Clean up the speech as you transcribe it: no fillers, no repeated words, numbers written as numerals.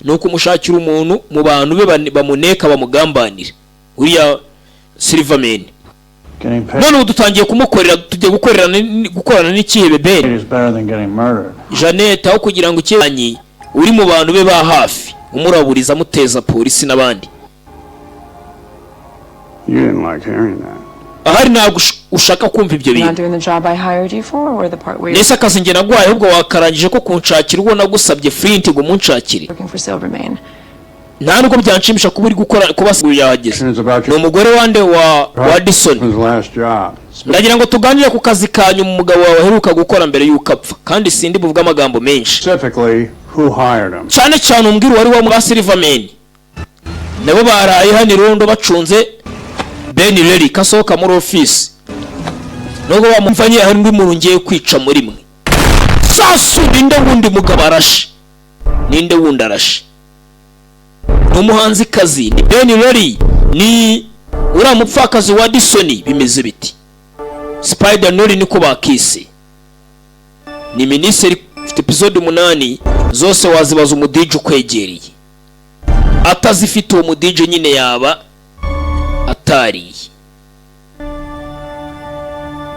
Ni ukumushakira umuntu mu bantu be bamuneka, bamugambanira, uriya Silverman. Getting paid None ubu dutangiye kumukorera, tugiye gukorana n'ikihebe Ben. is better than getting murdered. Jeannette, aho kugira ngo ukebanyi uri mu bantu be ba hafi umuraburiza, amuteza polisi n'abandi. You didn't like hearing that. Ahari ntabwo ushaka kumva ibyo Not bintu. doing the job I hired you for, or the part where you're Nese akazi njye naguhaye, ahubwo wakarangije ko kunshakira uwo nagusabye, Flint, ngo munshakire? working for Silvermane. Nta nubwo byanshimisha kuba uri gukora kuba yahageze. It's about Ni your umugore wande wa Dison. husband's last job. Ndagira ngo tuganire ku kazi kanyu umugabo wawe aheruka gukora mbere y'uko apfa, kandi sindi buvuge amagambo menshi. Specifically, who hired him? Cyane cyane umbwira uwari wa muri Silverman. Nabo baraye hano irondo bacunze Ben Reilly kasohoka muri ofisi, nubwo bamumvanye. Hari undi muntu ngiye kwica muri mwe. Sasu, ninde wundi mugabo arashe? Ninde wundi arashe? Ni umuhanzikazi, ni Ben Reilly, ni uriya mupfakazi wa Dison. Bimeze biti Spider Nory niko bakise. Ni miniseries ifite episode 8, zose wazibaza umuDJ ukwegereye. Atazifite uwo muDJ nyine yaba atariye.